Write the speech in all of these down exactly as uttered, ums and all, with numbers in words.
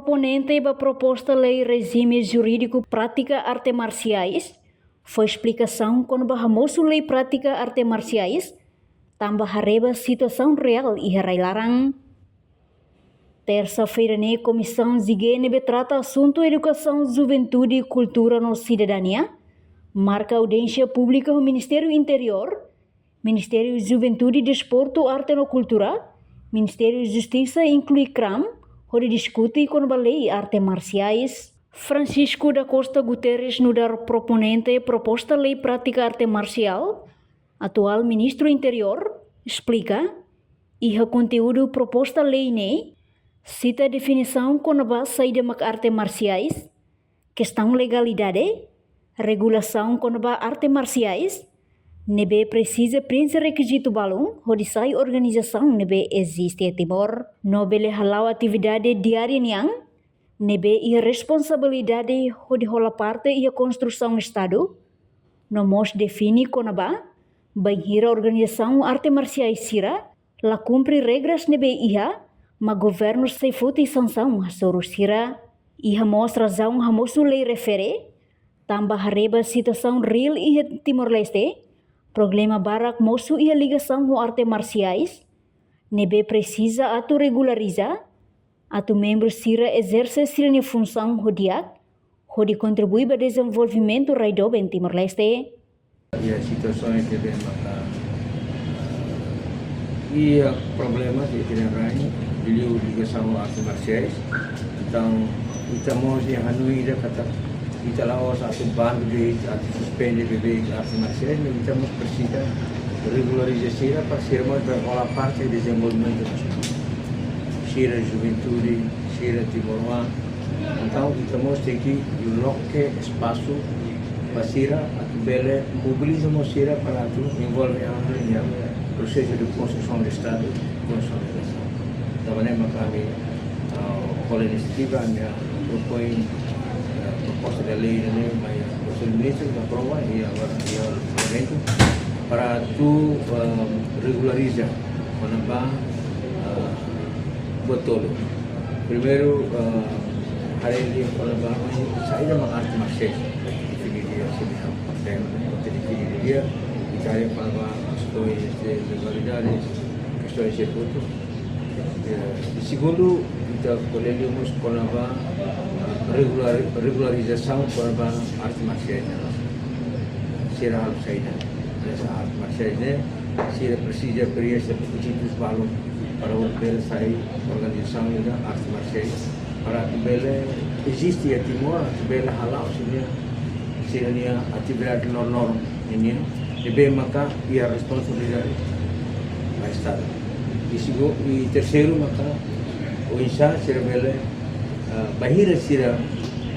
Proponente ba proposta lei rejime jurídiku prátika arte marsiais fó esplikasaun kona-ba hamosu lei prátika arte marsiais, tanba haree ba situasaun reál iha rai-laran. Tersa-feira ne'e, Komisaun G ne'ebé trata asuntu edukasaun, juventude, kultura no sidadania marka audiénsia públika ho Ministériu Interiór, Ministériu Juventude, Desportu, Arte no Kultura, Ministériu Justisa, inklui kram, hodi diskute kona-ba lei arte marsiais. Francisco da Costa Guterres, nu'udar proponente proposta lei prátika arte marsiál, atuál Ministru Interiór, esplika, iha konteúdu proposta lei ne'e sita definisaun kona-ba saida mak arte marsiais, kestaun legalidade, regulasaun kona-ba arte marsiais ne'ebé presiza prienxe rekizitu balun hodi sai organizasaun ne'ebé eziste iha Timor, no bele hala'o atividade diária nian, ne'ebé iha responsabilidade hodi hola parte iha konstrusaun Estadu, no mós define kona-ba bainhira organizasaun arte marsiais sira la kumpre regras ne'ebé iha, mak governu sei foti sansaun hasoru sira. Iha mós razaun hamosu lei refere, tanba haree ba situasaun reál iha Timor-Leste, problema barak mosu iha ligasaun ho arte marsiais, ne'ebé presiza atu regulariza, atu membru sira ezerse sira-nia funsaun ho di'ak, hodi kontribui ba dezenvolvimentu rai doben Timor-Leste. Iha situasaun ne'ebé maka, eh, iha problema iha ita-nia rai, liuliu ligasaun ho arte marsiais. Entaun, ita mós iha hanoin ida katak ita la'ós atu ban de'it, atu suspende beibeik arte marsiais, mas ita mós presiza regulariza sira para sira mós bele hola parte dezenvolvimentu nasionál. Sira juventude, sira timoroan. Entaun, ita mós tenke loke espasu ba sira, atu bele mobiliza mós sira para atu envolve iha prosesu de konstrusaun de Estadu, konsolidasaun. Tanba ne'e mak ami, ah, hola inisiativa, ami, ah, propoin, ah, proposta de lei ne'e mai Konsellu Ministru, aprova, i agora iha Parlamentu, para atu, ah, regulariza kona-ba, ah, buat tolu. Primeiru, ah, haree de'it kona-ba saida mak arte marsiais. Define de'it, se dehan, define de'it, ita haree kona-ba kestaun de legalidades, kestaun de estatutu. Eh, i segundu, ita ko'alia mós kona-ba, ah, regular-, regularizasaun kona-ba arte marsiais ne'e. Sira halo saida hanesan arte marsiais ne'e, sira presiza prienxe rekizitus balun para bele sai organizasaun ida arte marsiais, para atu bele eziste iha Timor, atu bele hala'o sira-nia, sira-nia atividade normál nian, ne'ebé maka iha responsabilidade ba Estadu. I segun-, i terseiru maka, oinsá sira bele, ah, bainhira sira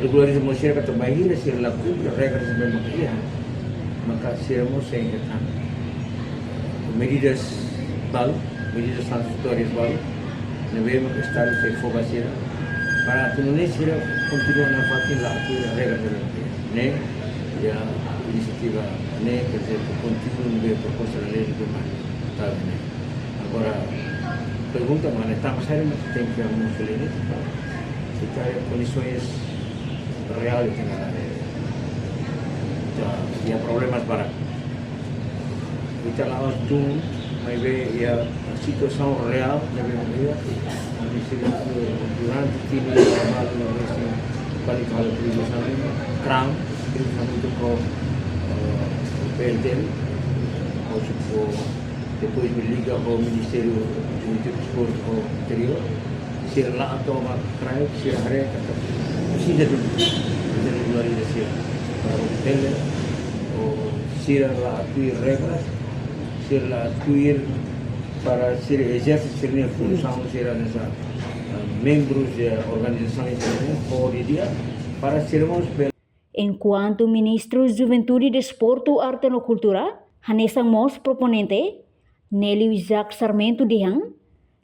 regulariza mós sira katak bainhira sira la kumpre regras ne'ebé maka iha, maka sira mós sei hetan medidas balun, medidas sansatórias balun, ne'ebé maka Estadu sei fó ba sira, para atu nune'e sira kontinua nafatin la atu regra de lei. Ne'e, iha inisiativa ne'e, quer dizer, kontinua ne'ebé proposta de lei ne'ebé mai, tá, ne'e. Agora, pergunta, mas ne'e tanba saida mak tenke hamosu lei ne'e, para ita haree kondisoens reál iha ne'e. Ita, iha problemas barak. Ita la'ós dun, maibé iha situasaun reál ne'ebé iha. Ami sira durante tinan trabalha no resin balik halo produsaun ne'e, kram, produsaun itu ho, eh, P L T L, ho suku, depois me liga ho Ministériu Juventude, Desportu ho Interiór. Sira la toma kraik, sira haree katak sira dun, sira regulariza sira. Para bele, o sira la tuir regras, sira la tuir para sira ezerse sira-nia funsaun, sira hanesan, ah, membrus de organizasaun internasionál, ho di'ak, para sira mós bele. Enkuantu Ministru Juventude, Desportu, Arte no Kultura, hanesan mós proponente, Nélio Isaac Sarmento dehan,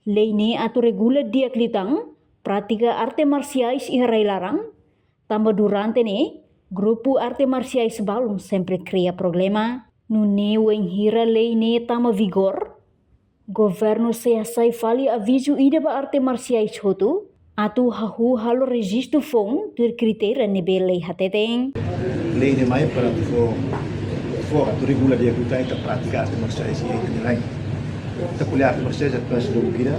lei ne'e atu regula di'ak liután prátika arte marsiais iha rai-laran, tanba durante ne'e, grupu arte marsiais balun sempre kria problema. Nune'e wainhira lei ne'e tama vigór, governu sei hasai fali avizu ida ba arte marsiais hotu, atu hahú halo rejistu foun tuir kritéria ne'ebé lei hateten. Lei ne'e mai para atu fó, fó atu regula di'ak liután ita prátika arte marsiais iha ita-nia rain. Ita ko'alia arte marsiais atu pas do kira,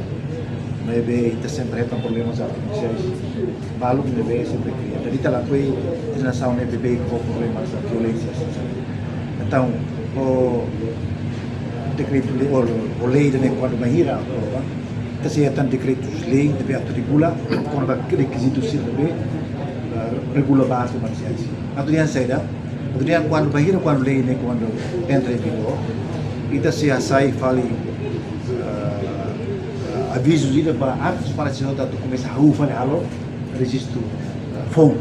maibé ita sempre hetan problemas arte marsiais balu ne'ebé sempre kria. Jadi ita lakohi ita-nia nasaun ne'e beibeik ho problemas violénsia. Entaun, o dekretu-lei, o, o lei ida-ne'e kuandu bainhira aprova, ita sei hetan dekretus-lei ne'ebé atu regula kona-ba rekizitu sira ne'ebé, eh, regula ba arte marsiais. Atu dehan saida, atu dehan kuandu bainhira kuandu lei ne'e kuandu entra em vigor, ita sei hasai fali, eh, avizu ida ba artes marsiais atu komesa hahú fali halo rejistu, eh, foun.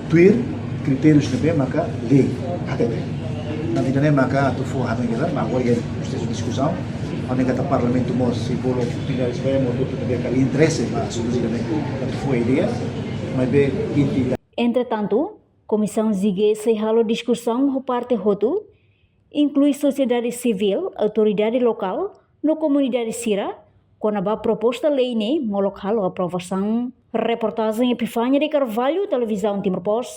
Tuir kritérius ne'ebé maka lei hateten. Entaun ida-ne'e maka atu fó hanoin ida, maibé agora iha prosesu diskusaun. Ha'u hanoin katak Parlamentu mós sei bolu oportunidade ba ema hotu-hotu ne'ebé karik interese ba asuntu ida-ne'e atu fó ideia, maibé inti. Entretantu, Komisaun G sei halo diskusaun ho parte hotu, inklui sosiedade sivíl, autoridade lokál, no komunidade sira, kona-ba proposta lei ne'e molok halo aprovasaun. Reportajen Epifania de Carvalho, Televizaun Timor Post,